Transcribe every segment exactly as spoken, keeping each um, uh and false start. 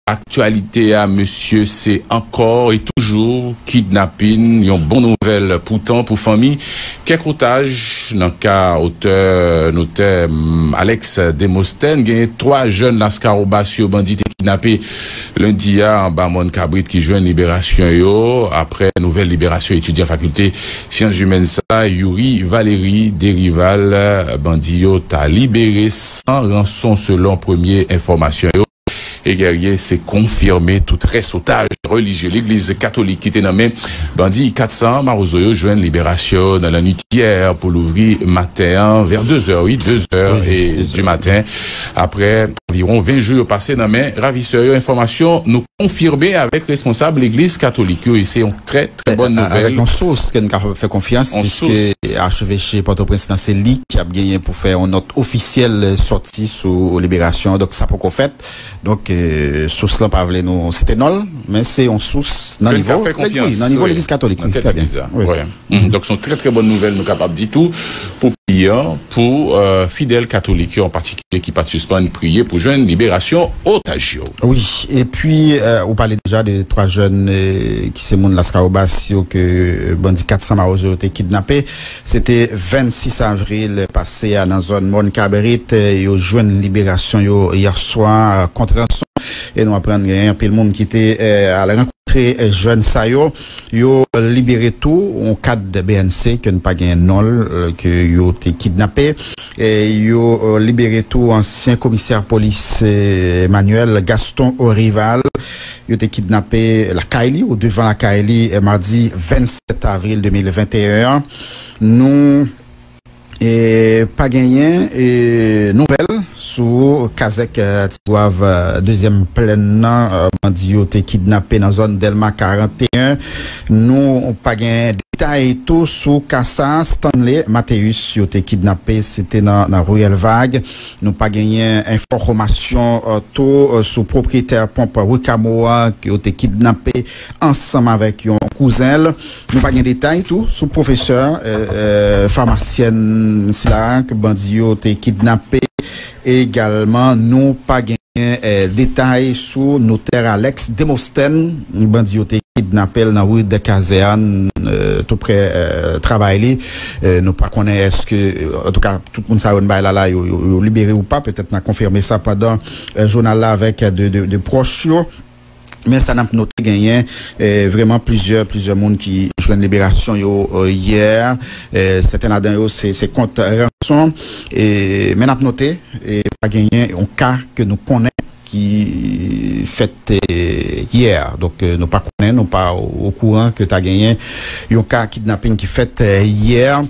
aktyalite a, mesye, se ankò e toujou kidnapin, yon bon nouvèl poutan pou fanmi kèk otaj. Nan ka otè notè, mm, Alex Demosthène, genyen twa jèn Las Caobas yo bandi te kidnape lendi a anba Mòn Kabrit ki jwenn liberasyon yo. Apre nouvèl liberasyon etidyan fakilte syans imèn sa, Youri Valery Derival, bandi yo ta libere san ranson selon premye enfòmasyon yo. E Guerrier se konfime tou rès otaj relijye legliz katolik ki te nan men bandi kat san Mawozo yo jwenn liberasyon nan lannwit yè pou louvri maten an vè de zè, wi, de zè e di maten. Apre anviwon ven jou yo pase nan men ravisè yo. Enfòmasyon nou konfime avèk responsab legliz katolik yo e se yon trè, trè bòn nouvèl. Avèk yon sous ke n ka fè konfyans, piske acheveche Pòtoprens lan se li ki ap genyen pou fè yon nòt ofisyèl sòti sou liberasyon. Donk sa poko fèt. Donk, euh, sous lan pa vle nou site non l, men se yon sous nan nivo legliz, nan nivo legliz katolik. Wi, trè byen. Wi. Mhm. Donk, se yon trè, trè bòn nouvèl nou kapab di tou pou peyi a, pou, euh, fidèl katolik yo an patikilye ki pa t sispann priye pou jwenn liberasyon otaj yo. Wi, epi, euh, ou pale deja de twa jèn, euh, ki se moun Las Caobas yo ke, euh, bandi kat san Mawozo yo te kidnape. Se te vennsis avril pase a nan zòn Mòn Kabrit, euh, yo jwenn liberasyon yo yè swa, euh, kont ranson. E nou aprann gen anpil moun ki te, eh, al rankontre, eh, jèn sa yo. Yo libere tou yon kad B N C ke n pa gen non l, eh, ke yo te kidnape. E yo, eh, libere tou ansyen komisè polis, eh, Emmanuel Gaston Orival. Yo te kidnape lakay li, ou devan lakay li, eh, madi vennsèt avril de mil venteyen an. Nou e pa genyen, e, nouvèl sou kazèk, e, Tigwav, e, dezyèm plèn nan, e, bandi yo te kidnape nan zòn Dèlma karanteyen. Nou pa gen detay tou sou ka sa. Stanley Mateus yo te kidnape, se te nan, nan Riyèl Vag. Nou pa genyen enfòmasyon, e, tou, e, sou pwopriyetè ponp Wikamo a ke yo te kidnape ansanm avèk yon kouzen l. Nou pa gen detay tou sou pwofesè, e, e, famasyèn sila ke bandi yo te kidnape. Egalman, nou pa genyen, e, detay sou notè Alex Demosthène. Bandi yo te kidnape l nan ri de Kazèn, e, tou prè, e, travay li. E, nou pa konnen èske, antouka, tout moun sa yo n bay la la, yo, yo, yo libere ou pa. Petèt n a konfime sa pandan, e, jounal la avèk de, de, de pwòch yo. Men sa n ap note genyen, e, vrèman plizyè, plizyè moun ki jwenn liberasyon yo, e, yè. E, sèten ladan yo se, se kont ranson. E, men n ap note, e, pa genyen yon ka ke nou konnen ki fèt, e, yè. Donk, e, nou pa konnen, nou pa okouran ke ta genyen yon ka kidnaping ki fèt, e, yè.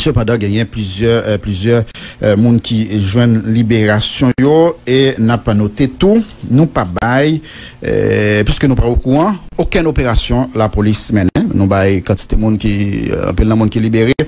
Sepandan, genyen plizyè, e, plizyè, e, moun ki jwenn liberasyon yo e n ap note tou, nou pa bay, e, piske nou pa okouran, okenn operasyon lapolis mennen. Nou bay kantite moun ki, e, anpil nan moun ki libere,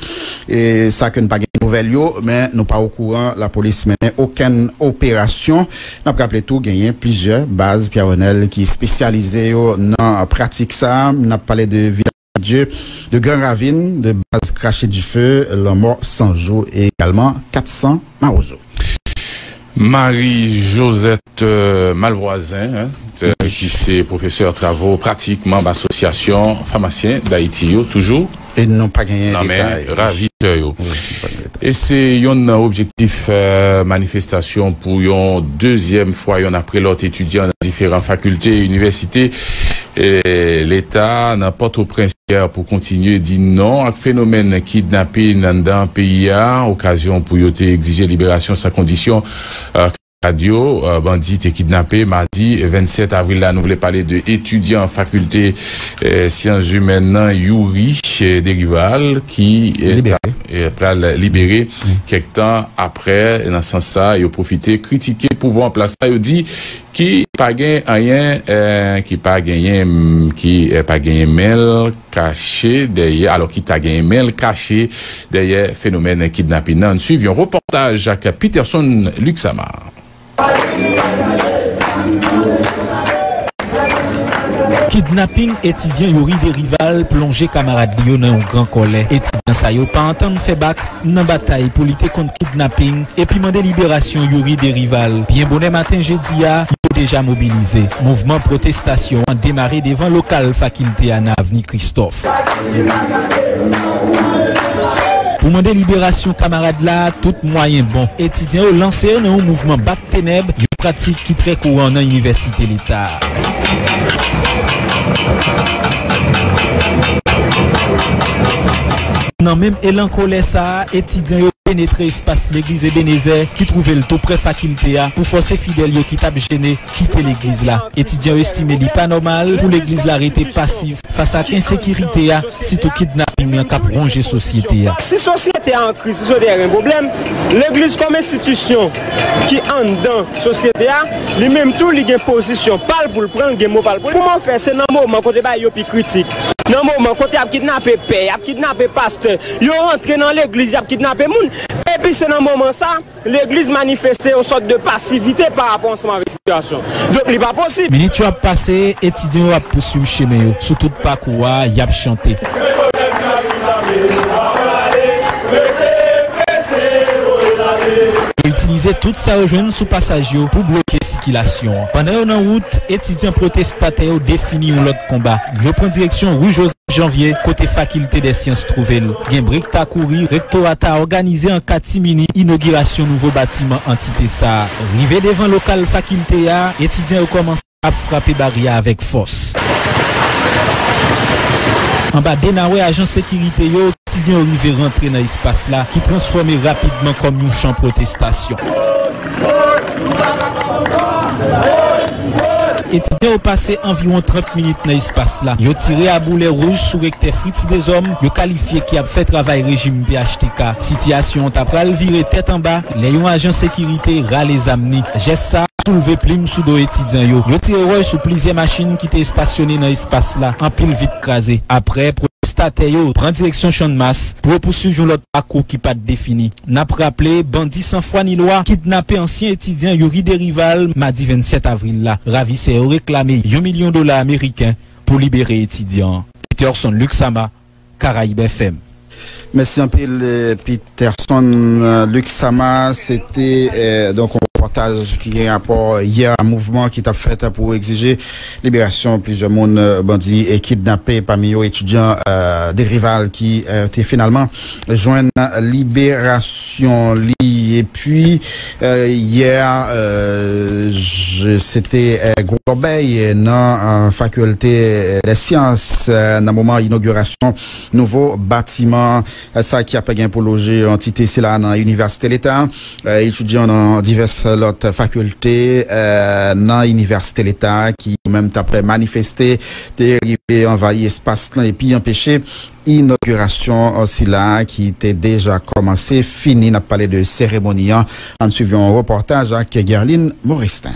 e sa ke n pa gen nouvèl yo, men nou pa okouran lapolis mennen okenn operasyon. N ap raple tou, genyen plizyè baz Pierre Renel ki espesyalize yo nan pratik sa. N ap pale de Vilaj Dye, de Gran Ravin, de baz Krache Dife, Lanmò San Jou e egalman kat san Mawozo. Marie Josette, euh, Malvoisin, hein, euh, ki se pwofesè travo pratik, manm Asosyasyon Famasyen Dayiti yo, toujou. E nou pa genyen detay. Nan men ravitè yo. Wi, nou pa gen detay. E se yonn nan objektif, euh, manifestasyon pou yon dezyèm fwa, yonn apre lòt, etidyan nan diferan fakilte, inivèsite, e Leta nan Pòtoprens yè pou kontinye di non ak fenomèn kidnapin anndan peyi a, okazyon pou yo te egzije liberasyon san kondisyon, euh, kad yo, euh, bandi te kidnape madi vennsèt avril la. Nou vle pale de etidyan fakilte, euh, syans imèn nan, Youri, euh, Derival, ki, euh, libere. Pral libere kèk tan apre. Nan sans sa, yo pwofite kritike pouvwa an plas la. Yo di ki pa gen anyen, eh, ki pa genyen, ki, eh, pa genyen men l kache dèyè, alò ki ta genyen men l kache dèyè fenomèn kidnapin nan. Ann swiv yon repòtaj ak Peterson Luxama. Kidnaping etidyan Youri Derival plonje kamarad li yo nan yon gran kòlè. Etidyan sa yo pa antann fè bak nan batay pou lite kont kidnaping epi mande liberasyon Youri Derival. Byen bonè maten jedi a, yo deja mobilize. Mouvman pwotestasyon an demare devan lokal fakilte a nan avni Kristòf. Pou mande liberasyon kamarad la, tout mwayen bon. Etidyan yo lanse yo nan yon mouvman bat tenèb, yon pratik ki trè kouran nan inivèsite leta. Nan menm elan kolè sa a, etidyan yo penetre espas legliz Ebenezè ki twouve l tou prè fakilte a pou fòse fidèl yo ki t ap jene kite legliz la. Etidyan yo estime li pa nòmal pou legliz la rete pasif fas ak ensekirite a, sitou kidnaping lan k ap wonje sosyete a. Si sosyete a an kriz, si sosyete a gen pwoblèm, legliz kòm enstitisyon ki anndan sosyete a, li menm tou li gen pozisyon pa l pou l pran, l gen mo pa l pou l. Kòman fè se nan moman kote bagay yo pi kritik, nan moman kote y ap kidnape pè, y ap kidnape pastè, yo rantre nan legliz, y ap kidnape moun, epi se nan moman sa, legliz manifeste yon sòt de pasivite pa rapò ansanm avèk sitiyasyon. Donk, li pa posib. Minit yo ap pase, etidyan yo ap pouswiv chemen yo. Sou tout pakou a, y ap chante. Yo itilize tout sa yo jwenn sou pasaj yo pou bloke sikilasyon an. Pandan yo nan wout, etidyan pwotestatè yo defini yon lòt konba. Yo pran direksyon ri Jozèf Janvye, kote Fakilte dè Syans twouve l. Gen brik ta kouri, rektora ta òganize an katimini inogirasyon nouvo batiman antite sa a. Rive devan lokal fakilte a, etidyan yo kòmanse ap frape baryè a avèk fòs. Anba denawè ajan sekirite yo, etidyan yo rive rantre nan espas la, ki transfòme rapidman kòm yon chan pwotestasyon. Etidyan yo pase anviwon trant minit nan espas la. Yo tire a boulè wouj sou rektè Fritz Dezòm, yo kalifye ki ap fè travay rejim P H T K. Sitiyasyon an ta pral vire tèt anba lè yon ajan sekirite rale zam li. Jès sa a soulve plim sou do etidyan yo. Yo tire wòch sou plizyè machin ki te estasyone nan espas la. Anpil vit kraze. Apre, pwotestatè yo pran direksyon Channmas pou yo pouswiv yon lòt pakou ki pa t defini. N ap raple, bandi san fwa ni lwa kidnape ansyen etidyan Youri Derival madi vennsèt avril la. Ravisè yo reklame yon milyon dola ameriken pou libere etidyan an. Peterson Luxama, Karayib F M. Mèsi anpil, eh, Peterson, eh, Luxama. Se te, eh, donk, yon repòtaj ki gen rapò yè a mouvman ki t ap fèt pou egzije liberasyon plizyè moun, eh, bandi e kidnape, pami yo etidyan, eh, Derival ki, eh, te finalman jwenn liberasyon li. Epi, eh, yè, eh, je, se te, eh, gwo lòbèy nan, eh, fakilte, eh, dè syans, eh, nan moman inogirasyon nouvo batiman, eh, sa ki ap gen pou loje antite sila nan Inivèsite Leta, eh, etidyan nan divès lòt fakilte, eh, nan Inivèsite Leta ki menm t ap manifeste, te rive anvayi espas lan epi anpeche inogirasyon, eh, sila ki te deja kòmanse fini. N ap pale de seremoni an. Ann swiv yon repòtaj ak Guerline Moristin.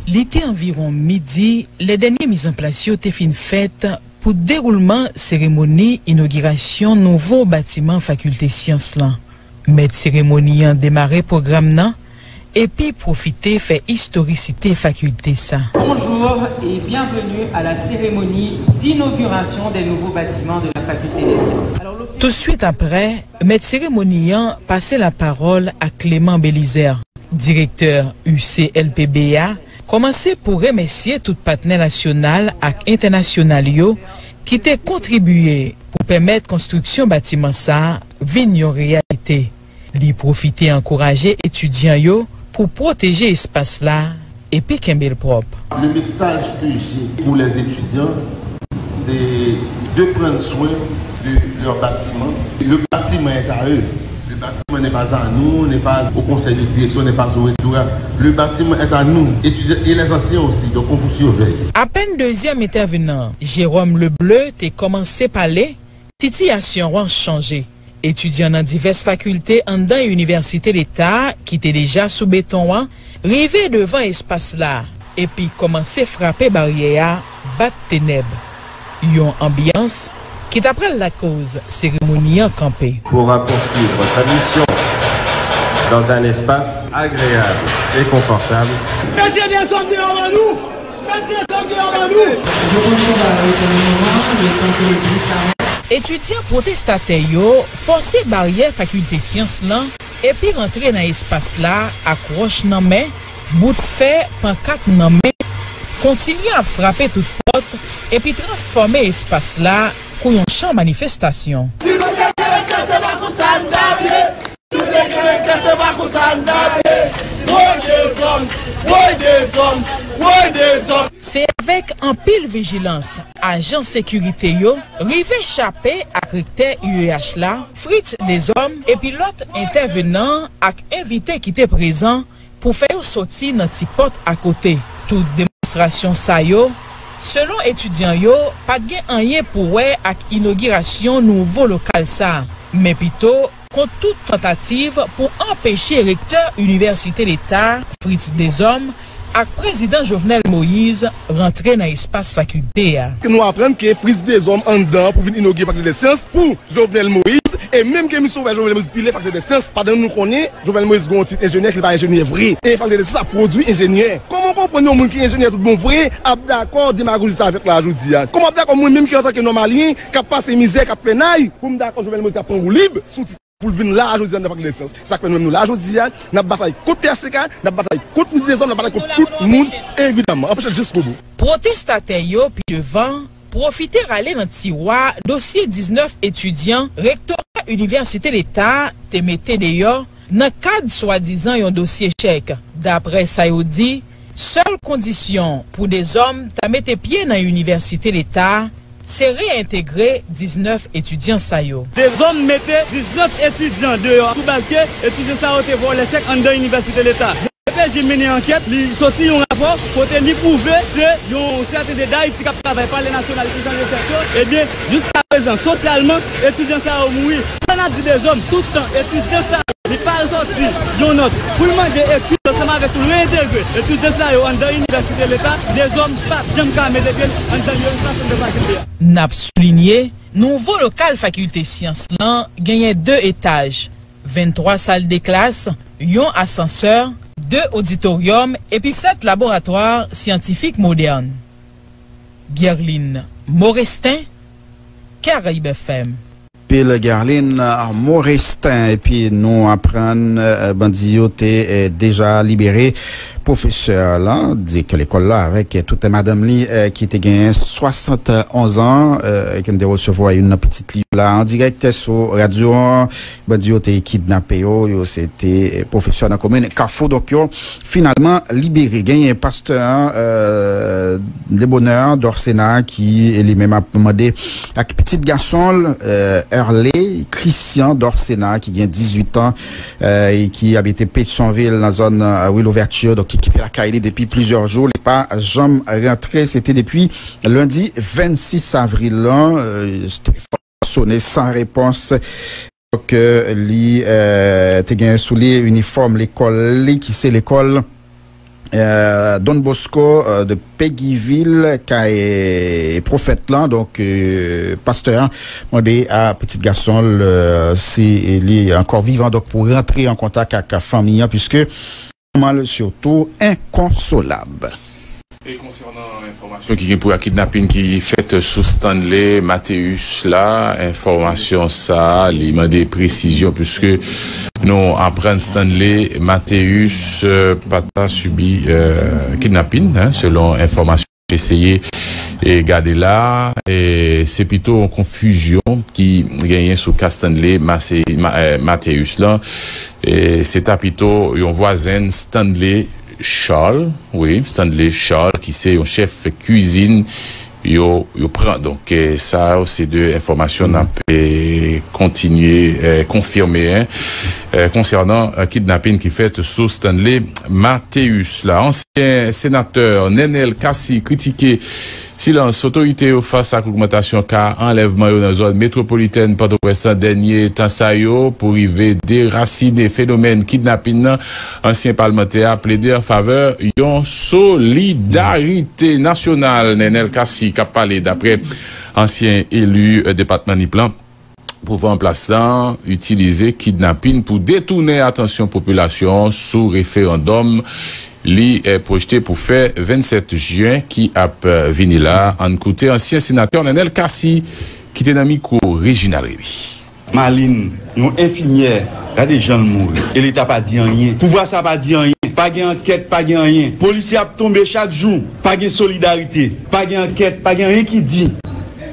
Li te anviwon midi lè dènye mizanplas yo te fin fèt pou dewoulman seremoni inogirasyon nouvo batiman Fakilte Syans lan. Mèt seremoni an demare pwogram nan epi pwofite fè istorisite fakilte sa. Bonjour et bienvenue à la cérémonie d'inauguration des nouveaux bâtiments de la Faculté des Sciences. Alors, le Touswit apre, mèt seremoni an pase lapawòl a Clément Belizaire, direktè U C L P B a, kòmanse pou remèsye tout patnè nasyonal ak entènasyonal yo ki te kontribye pou pèmèt konstriksyon batiman sa a vin yon reyalite. Li pwofite ankouraje etidyan yo pou pwoteje espas la epi kenbe l pwòp. Le message que j'ai pour les étudiants, c'est de prendre soin de leur bâtiment. Le bâtiment est à eux. Le bâtiment n'est pas à nous, n'est pas au conseil de direction, n'est pas au rectorat. Le bâtiment est à nous, étudiants et les anciens aussi. Donc on vous surveille. Apèn dezyèm entèvenan, Jérôme Lebleu, te kòmanse pale, sitiyasyon an chanje. Etidyan nan divès fakilte anndan Inivèsite Leta a ki te deja sou beton an rive devan espas la epi kòmanse frape baryè a, bat tenèb. Yon anbyans ki ta pral lakoz seremoni an kanpe. Pourra poursuivre sa mission dans un espace agréable et confortable. Mete dezòd deyò ban nou! Mete dezòd deyò ban nou! Etidyan pwotestatè yo fòse baryè Fakilte Syans lan epi rantre nan espas la ak wòch nan men, bout fè, pankat nan men, kontinye ap frape tout pòt epi transfòme espas la kou yon chan manifestasyon. Si nou te gen rektè, se pa konsa n t ap ye. Si nou te gen rektè, se pa konsa n t ap ye. Woy dezòd, woy dezòd, woy dezòd. Se avèk anpil vijilans ajan sekirite yo rive chape ak rektè U E H la, Fritz Deshommes, epi lòt entèvenan ak envite ki te prezan pou fè yo soti nan ti pòt akote. Tout demonstrasyon sa yo, selon etidyan yo, pa t gen anyen pou wè ak inogirasyon nouvo lokal sa a, men pito kont tout tantativ pou anpeche rektè Inivèsite Leta, Fritz Deshommes, ak prezidan Jovenel Moïse rantre nan espas fakilte a. Nou aprann ke Fritz Deshommes anndan pou vin inogire Fakilte dè Syans pou Jovenel Moïse, e menm ke misyon pou fè Jovenel Moïse pile Fakilte dè Syans, pandan nou konnen Jovenel Moïse gen yon tit enjenyè ki pa enjenyè vre, e Fakilte dè Syans ap pwodui enjenyè. Kòman w konprann yon moun ki enjenyè tout bon vre ap dakò demagoji sa a fèt la jodi a? Kòman w ap dakò mwen menm ki antanke nòmalyen k ap pase mizè, k ap fè nay, pou m dakò Jovenel Moïse ap pran woulib sou tit pou l vin la jodi a nan Fakilte dè Syans? Sa k fè nou menm nou la jodi a, n ap batay kont P H T K, n ap batay kont Fritz Deshommes, n ap batay kont tout moun, evidaman. Anpeche l jiskobou. Pwotestatè yo pi devan pwofite rale nan tiwa dosye diznèf etidyan rektora Inivèsite Leta te mete deyò nan kad swadizan yon dosye chèk. Daprè sa yo di, sèl kondisyon pou Deshommes ta mete pye nan Inivèsite Leta se reyentegre diznèf etidyan sa yo. Deshommes mete diznèf etidyan deyò sou baz ke etidyan sa yo te vòlè chèk anndan Inivèsite Leta. D P J mennen ankèt, li soti yon rapò kote li pwouve se yon sèten de Dayiti k ap travay, Palè Nasyonal, Ijan Joseph yo. Ebyen, jiskaprezan, sosyalman, etidyan sa yo mouri. Sa n ap di Deshommes, tout tan, etidyan sa yo, li pa soti yon nòt pou l mande etid ansanm avèk pou l reyentegre etidyan sa yo anndan Inivèsite Leta, Deshommes p ap janm ka mete pye l anndan yon espas anndan fakilte a. N ap soulinye, nouvo lokal Fakilte Syans lan genyen de etaj, venntwa sal de klas, yon asansè, de oditoryòm epi sèt laboratwa syantifik modèn. Guerline Morestin, Caraïbes F M. Pil Guerline Morestin, epi nou aprann, eh, bandi yo te, eh, deja libere pwofesè lan, direktè lekòl la, avèk, eh, tout madanm li, eh, ki te gen swasannonz an, eh, ke n te resevwa youn nan pitit li yo la an dirèk sou radyo an. Bandi yo te kidnape yo, yo se te, eh, pwofesè nan komin Kafou. Donk, yo finalman libere. Genyen pastè, eh, Lebonheur Dorcena ki li menm ap mande ak pitit gason l, eh, Erley Christian Dorcena, ki gen dizuit an, eh, e ki abite Petyonvil nan zòn, eh, Rue Louverture, donk ki kite lakay li depi plizyè jou, li pa janm rantre. Se te depi lendi vennsis avril lan, eh, telefòn sonnen san repons. Donk, eh, li, eh, te gen sou li inifòm lekòl li, ki se lekòl, eh, Don Bosco, eh, de Peguiville, kay pwofèt lan. Donk, eh, pastè an mande a pitit gason l, eh, si li ankò vivan, donk pou rantre an kontak ak fanmi an, piske manman l sitou enkonsolab. E konsènan enfòmasyon ki gen pou wè ak kidnapin ki fèt sou Stanley Mateus la, enfòmasyon sa a, li mande presizyon, piske nou aprann Stanley Mateus, eh, pa ta sibi, eh, kidnapin, en, selon enfòmasyon eseye e gade la, e se pito yon konfizyon ki genyen sou ka Stanley Mase-, Ma-, eh, Mateus lan. E se ta pito yon vwazen Stanley Charles, wi, Stanley Charles, ki se yon chèf kwizin yo, yo pran. Donk, eh, sa yo se de enfòmasyon n ap, eh, kontinye, eh, konfime, en, eh, konsènan, eh, kidnapin ki fèt sou Stanley Mateus la. Ansyen senatè Nenel Cassy kritike silans otorite yo fas ak ogmantasyon ka anlèvman yo nan zòn metwopolitèn Pòtoprens lan dènye tan sa yo. Pou rive derasine fenomèn kidnapin nan, ansyen palmantè a plede an favè yon solidarite nasyonal. Nenel Cassy k ap pale daprè ansyen eli, eh, depatman Nip lan. Pouvwa an plas lan itilize kidnapin pou detounen atansyon popilasyon sou referandòm li, eh, pwojte pou fè vennsèt jen ki ap, eh, vini la. Ann koute ansyen senatè Nenel Cassy ki te nan mikwo Reginald Rémy. Malin, yon enfimyè, gade jan l mouri. E Leta pa di anyen. Pouvwa sa pa di anyen. Pa gen ankèt, pa gen anyen. Polisye ap tonbe chak jou. Pa gen solidarite. Pa gen ankèt, pa gen anyen ki di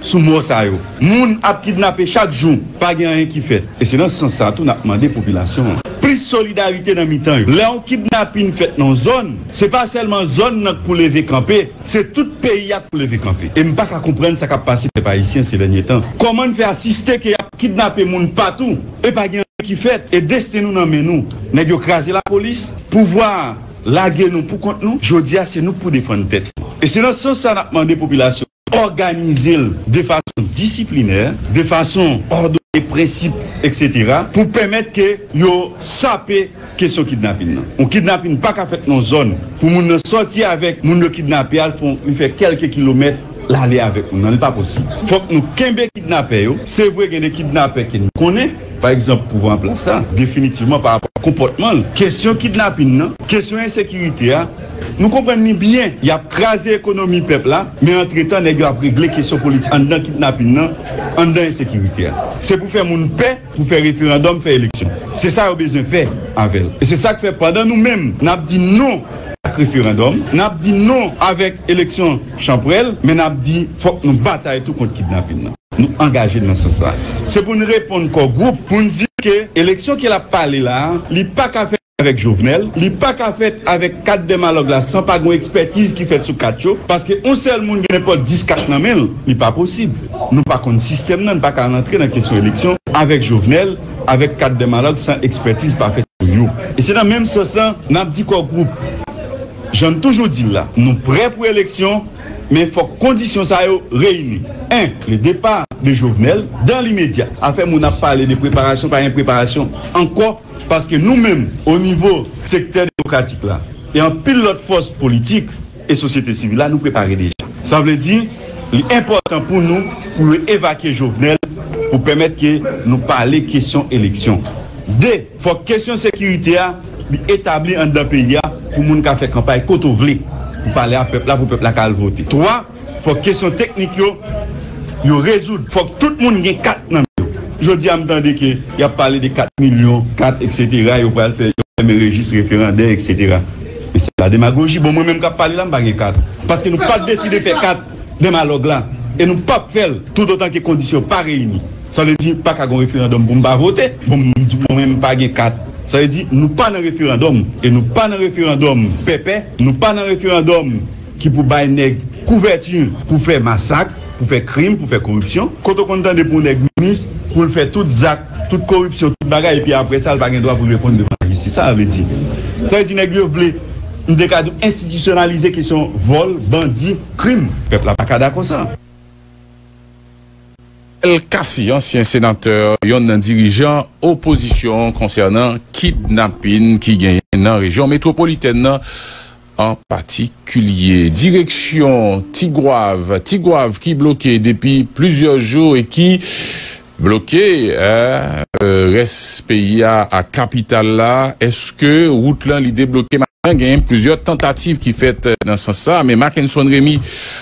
sou mò sa yo. Moun ap kidnape chak jou. Pa gen anyen ki fèt. E se nan sans sa tou n ap mande popilasyon an plis solidarite nan mitan yo. Lè yon kidnapin fèt nan yon zòn, se pa sèlman zòn nan k pou leve kanpe, se tout peyi a k pou leve kanpe. E m pa ka konprann sa k ap pase pèp ayisyen se dènye tan. Kòman n fè asiste ke y ap kidnape moun patou, e pa gen anyen ki fèt, e desten nou nan men nou? Nèg yo kraze lapolis, pouvwa a lage nou pou kont nou. Jodi a, se nou k pou defann tèt nou. E se nan sans sa n ap mande popilasyon òganize l de fason disiplinè, de fason òdone, prensip, etsetera, pou pèmèt ke yo sape kesyon kidnapin nan. Yon kidnapin pa ka fèt nan yon zòn pou moun nan sòti avèk moun yo kidnape a, l fè, li fè kèlke kilomèt, l ale avèk moun nan. Li pa posib. Fòk nou kenbe kidnapè yo. Se vre, gen de kidnapè ke n konnen, pa egzanp, pouvwa an plas la, definitivman, pa rapò a konpòtman l. Kesyon kidnapin nan, kesyon ensekirite a, nou konprann li byen. Y ap kraze ekonomi pèp la, men antretan, nèg yo ap regle kesyon politik anndan kidnapin nan, anndan ensekirite a. Se pou fè moun pè, pou fè referandòm, fè eleksyon. Se sa yo bezwen fè avè l. E se sa k fè pandan nou menm, n ap di non ak referandòm, n ap di non avèk eleksyon chanpwèl, men n ap di fòk nou batay tou kont kidnapin nan. Nou angaje n nan sans sa. Se pou n reponn kò gwoup, pou n di ke eleksyon ke l ap pale la a, li pa ka fèt avèk Jovenel, li pa ka fèt avèk kat Dèmalòg la san pa gen yon ekspètiz ki fèt sou kat yo, paske yon sèl moun gen nenpòt dis kat nan men l, li pa posib. Nou pa konn sistèm nan, n pa ka rantre nan kesyon eleksyon avèk Jovenel, avèk kat Dèmalòg san ekspètiz pa fèt sou yo. E se nan menm sans lan, n ap di kò gwoup, jan n toujou di l la, nou prè pou eleksyon, men fòk kondisyon sa yo reyini. En, le départ de Jovenel dans l'immédiat. Afè moun ap pale de preparasyon, pa gen preparasyon ankò, paske nou menm, o nivo sektè demokratik la, e anpil lòt fòs politik e sosyete sivil la, nou prepare deja. Sa vle di, li enpòtan pou nou, pou yo evakye Jovenel, pou pèmèt ke nou pale kesyon eleksyon. De, fòk kesyon sekirite a, li etabli anndan peyi a, pou moun ka fè kanpay kote w vle, pou pale a pèp la, pou pèp la ka al vote. Twa, fòk kesyon teknik yo, yo rezoud. Fòk tout moun gen kat nan men yo. Jodi a, m tande ke y ap pale de kat milyon, kat, etsetera, yo pral fè, yo fèmen rejis referandè, etsetera. Men se la demagoji. Bon, mwen menm k ap pale la, m pa gen kat. Paske nou pa t deside fè kat Dèmalòg la. E nou p ap fè l toutotan ke kondisyon pa reyini. Sa vle di, pa ka gen referandòm pou m pa vote. Bon, m di, mwen menm, m pa gen kat. Sa vle di, nou pa nan referandòm. E nou pa nan referandòm pèpè. Nou pa nan referandòm ki pou bay nèg kouvèti pou fè masak, pou fè krim, pou fè koripsyon. Kote w konn tande pou nèg minis, pou l fè tout zak, tout koripsyon, tout bagay, epi apre sa, l pa gen dwa pou l reponn devan lajistis. Sa sa vle di? Sa vle di nèg yo vle, m te ka di w, enstitisyonalize kesyon vòl, bandi, krim. Pèp la pa ka dakò sa. Elkassi, ansyen senatè, yonn nan dirijan opozisyon konsènan kidnapin ki genyen nan rejyon metwopolitèn nan an patikilye. Direksyon Tigwav, Tigwav ki bloke depi plizyè jou e ki bloke, eh, eh, rès peyi a ak kapital la. Èske wout lan li debloke? Genyen plizyè tantativ ki fèt, eh, nan sans sa, men Mackenson Remy,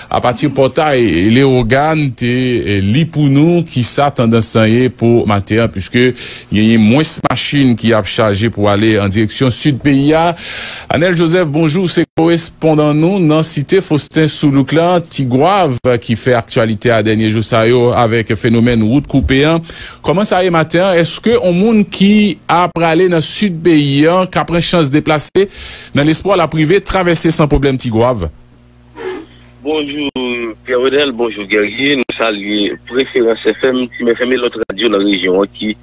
apati pòtay Leyogàn, te, eh, li pou nou kisa tandans lan ye pou maten an, piske genyen mwens machin ki ap chaje pou ale an direksyon sid peyi a. Anel Joseph, bonjou, se korespondan nou nan Site Faustin Soulouque la, Tigwav, ki fè aktyalite a dènye jou sa yo avèk fenomèn wout koupe an. Kòman sa ye maten an? Èske yon moun ki ap prale nan sid peyi an ka pran chans deplase nan lespwa l ap rive travèse san pwoblèm Tigwav? Bonjou, Pierre Renel, bonjou, Guerrier. Nou salye Preferans F M, Team F M e lòt radyo nan rejyon an ki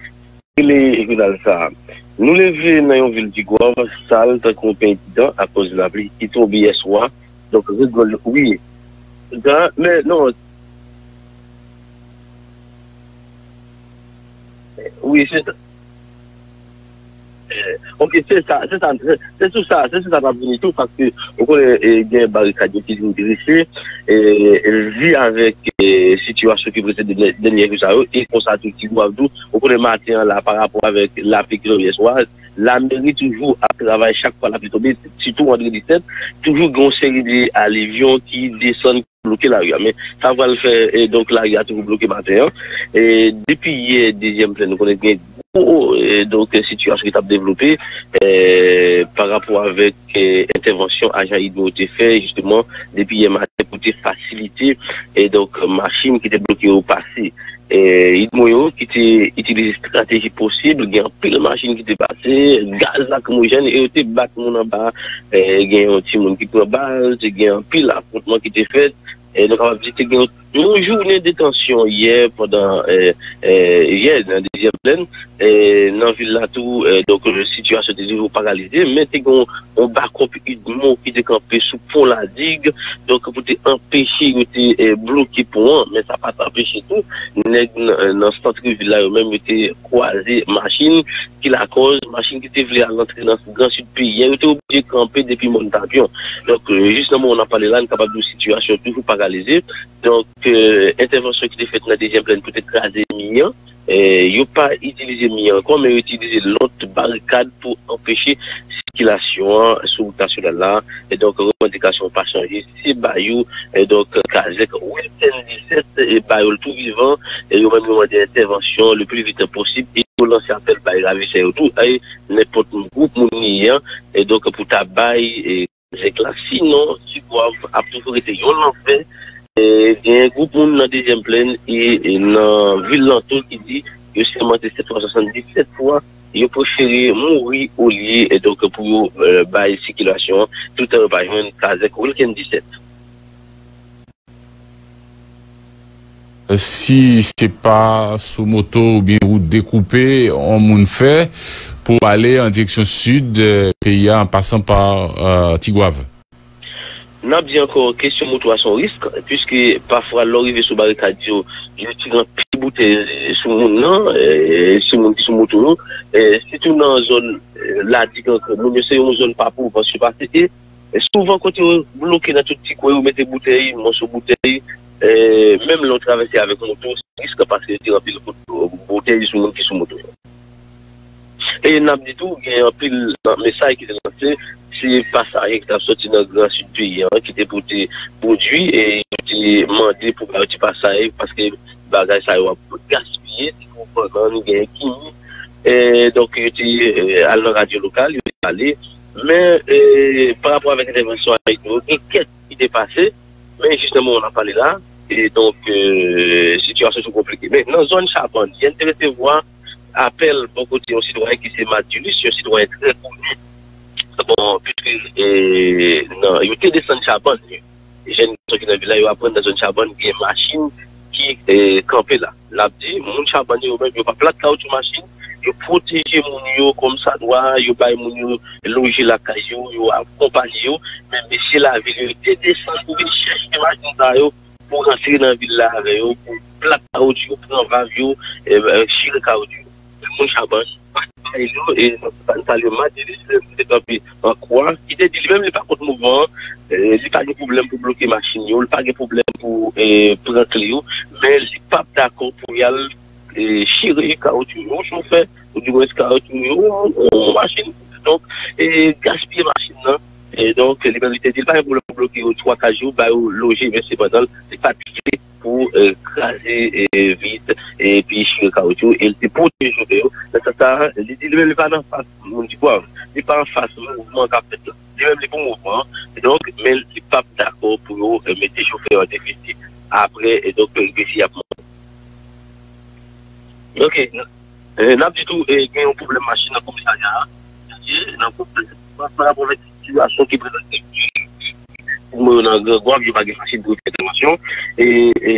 rele jounal sa a. Nou leve nan yon vil Tigwav, sal tankou yon peny didan akoz lapli ki tonbe yè swa. Donk, rigòl, wi. Sa, men non. Wi, se sa. Eh, ok, se sa, se sa, se, se sou sa, se sou sa n ap vini tou, paske ou konnen, eh, gen barikad yo ki vin drese, eh, li avèk, eh, sitiyasyon ki prezante dènyè, dènyè jou sa yo, e konsa tou Tigwav tou, ou konnen maten an la, pa rapò avèk lapli ki tonbe yè swa, lameri toujou ap travay chak fwa lapli tonbe, sitou vandredi sent, toujou gen yon seri de alivyon ki desann, bloke lari a. Men sa pral fè, e, donk, lari a toujou bloke maten an. E, depi yè, Dezyèm Plèn, nou konnen gen gwo, e, donk, sitiyasyon ki t ap devlope, e, pa rapò avèk, e, entèvansyon ajan Idmo te fè, jisteman, depi yè maten pou te fasilite, e, donk, machin ki te bloke yo pase. E, Idmo yo ki te itilize estrateji posib, gen anpil machin ki te pase, gaz lakrimojèn, e yo te bat moun anba, e, gen yon timoun ki pran bal, te gen anpil afwontman ki te fèt. E, nou kapab di te gen yon jounen de tansyon yè pandan, e, e, yè nan Dezyèm Plèn, e, nan vil la tou, e, donk, sitiyasyon te toujou paralize, men te gen yon, yon bakòp Idmo ki te kanpe sou pon Ladig, donk, pou te anpeche yo te, e, bloke pon an, men sa pa t anpeche tou nèg nan, nan sant vil la yo menm yo te kwaze machin ki lakòz machin ki te vle al antre nan gran sid peyi a, yo te oblije kanpe depi Mòn Tapyon. Donk, e, jis nan moman n ap pale la, n kapab di w sitiyasyon toujou paralize. Donk, e, entèvansyon ki te fèt nan Dezyèm Plèn pou te kraze mi an, e, yo pa itilize mi an ankò, men yo itilize lòt barikad pou anpeche sikilasyon an sou wout nasyonal la. E donk, revandikasyon pa chanje, se ba yo, e donk, kazèk Wilken disèt, e ba yo l tou vivan, e yo menm yo mande entèvansyon le pli vit posib, e yo lanse apèl bay ravisè yo tou, e nenpòt gwoup moun li ye an, e donk, pou ta bay, e, kazèk la, sinon, Tigwav ap toujou rete yon lanfè. E, gen gwoup moun nan Dezyèm Plèn e, e nan vil lan tou ki di yo sèmante sèt fwa, swasanndisèt fwa, yo prefere mouri olye, e donk, pou yo, e, bay sikilasyon an, toutan yo pa jwenn kazèk Wilken disèt. Si se pa sou moto oubyen wout dekoupe yon moun fè pou ale an direksyon sid, e, peyi a an pasan pa, e, Tigwav? N ap di ankò, kesyon moto a se yon risk, piske pafwa lè w rive sou barikad yo, yo tire anpil boutèy sou moun nan, e, sou moun ki sou moto yo, e, sitou nan zòn, e, Ladig ankò. Moun yo se yon zòn pa pwovens yo pase, e, e, souvan kote yo bloke nan tout ti kwen, yo mete boutèy, mòso boutèy, e, menm lè w travèse avèk moto, se risk paske yo tire anpil bout-, boutèy sou moun ki sou moto yo. E n ap di tou, gen anpil nan mesaj ki te lanse, se pasaje ki t ap soti nan gran sid peyi an, ki te pote pwodui, e yo te mande pou ba yo ti pasaj, paske bagay sa yo ap gaspiye, ti kou bannann, gen kimi. E, donk, yo te, e, al nan radyo lokal, yo te pale. Men, e, pa rapò avèk entèvansyon a yo, gen kèk ki te pase, men jis nan moman n ap pale la, e donk, e, sitiyasyon tou konplike. Men nan zòn Chabann, yè n te resevwa apèl bò kote yon sitwayen ki se Matilus, yon sitwayen trè koni. Bon, piske, e, nan, yo te desann Chabann, jèn gason ki nan vil la, yo aprann nan zòn Chabann gen machin ki, e, kanpe la. L ap di, moun Chabann yo menm, yo pa plat kawotchou machin, yo pwoteje moun yo kòmsadwa, yo bay moun yo loje lakay yo, yo akonpanye yo. Men mesye lavil yo te desann pou vin chèche machin sa yo, pou rantre nan vil la avè yo, pou plat kawotchou yo, pran vav yo, e, e, chire kawotchou yo. Men moun Chabann, pa t bay yo, e, n ap pale Matilis, ki te kanpe an kwa, ki te di li menm li pa kont mouvman an, e, li pa gen pwoblèm pou bloke machin yo, li pa gen pwoblèm pou, e, pran kle yo, men li p ap dakò pou y al, e, chire kawotchou yon chofè, oudimwens kawotchou yon, yon machin. Donk, e, gaspiye machin nan. E donk, li menm li te di li pa gen pwoblèm pou bloke yo twa kay yo, ba yo loje, men sepandan, li pa t vle pou, e, kraze, e, vit, epi chire kawotchou, e li te pwoteje chofè yo. Nan sans sa, li di li menm li pa nan fas moun Tigwav, li pa an fas mouvman k ap fèt la. Li menm li pou mouvman an, donk, men li p ap dakò pou yo, e, mete chofè yo an defisi apre, e donk, peripesi y ap monte. Ok, n-, e, n ap di tou, e, gen yon pwoblèm machin nan komisarya a, nan, pa rapò avèk sitiyasyon ki prezante pou mwen nan Gran Gwav, yo pa gen machin pou yo fè entèvansyon. E, e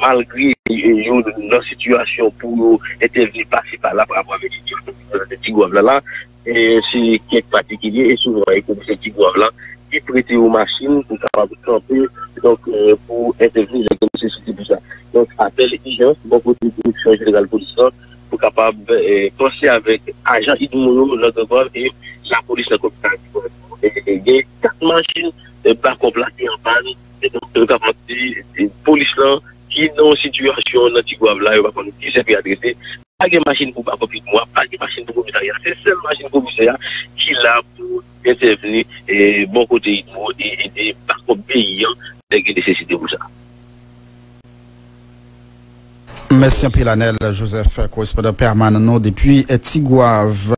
malgre, e, yo nan sitiyasyon pou yo entèvni pase pa la pa rapò avèk sitiyasyon ki prezante Ti Gwav la la, e se kèk patikilye, e souvan e komisè Ti Gwav la ki prete yo machin pou kapab kanpe, donk, e, pou entèvni lè gen nesesite pou sa. Donk, apèl ijans bò kote Direksyon Jeneral Polis lan, pou kapab, e, panse avèk ajan Idmo yo nan Gran Gwav e lapolis nan komin Ti Gwav. E, e, gen kat machin, e, bakòp la ki an pàn, e donk, nou kapab di, e, polis lan ki nan yon sitiyasyon nan Ti Gwav la, yo pa konn ki sèvi adrese. Pa gen machin pou bakòp Idmo a, pa gen machin pou komisarya. Se sèl machin komisè a ki la pou entèvni, e, bò kote Idmo e ede bakòp peyi an nèg gen nesesite pou sa. Mèsi anpil, Anèl Joseph, korespondan pèmanan nou depi Tigwav.